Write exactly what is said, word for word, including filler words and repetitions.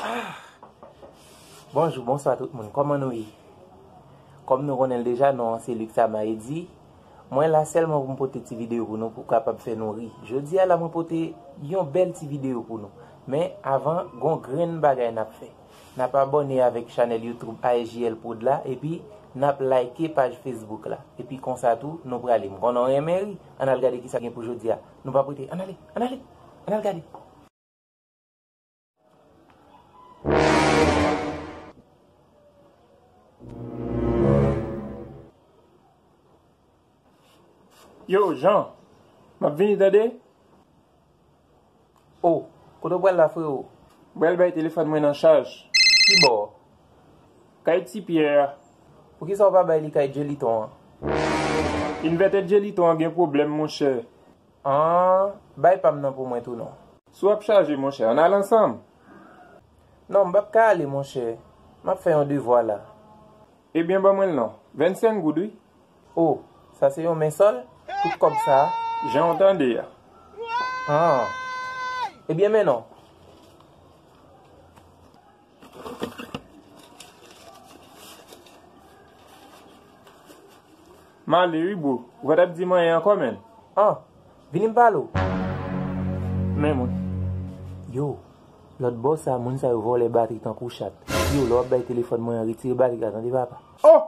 Ah! Bonjou, bonswa tout moun. Kòman nou ye? Kòm nou konnen l deja, non an se Luxama Eddy. Mwen la sèlman pou m pote ti videyo pou nou, pou kapab fè nou ri. Jodi a la, mwen pote yon bèl ti videyo pou nou. Men avan, gon grenn bagay n ap fè. N ap abòne avèk chanèl YouTube A S J L Prod la, epi n ap like paj Facebook la. Epi konsa tou, nou prale. M konnen w renmen ri. Ann al gade kisa gen pou jodi a. Nou p ap rete. Ann ale, ann ale, ann al gade. Yo, Jean, m ap vini tande. O, kote w pral la, freo? M pral bay telefòn mwen nan chaj. Ki bò? Kay Ti Pyè a. Poukisa w pa bay li kay Djeliton an? Invètè Djeliton an gen pwoblèm, monchè. An, bay pa m nan pou mwen tou non. Si w ap chaje, monchè, ann al ansanm. Non, m p ap ka ale, monchè. M ap fè yon devwa la. Ebyen, ban mwen l non. Vennsenk goud, wi. O, sa se yon men sòl? Tout kòb sa a? Jan w tande a. An. Ebyen, men non. M ale wi, bro. Ou pa t ap di m anyen ankò, menn. An, vini m pale w. Men mwen. Yo, lòt bò sa, moun sa yo vòlè batri tankou chat. Yo, lè w ap bay telefòn mwen an, retire batri la, tande papa. Oh!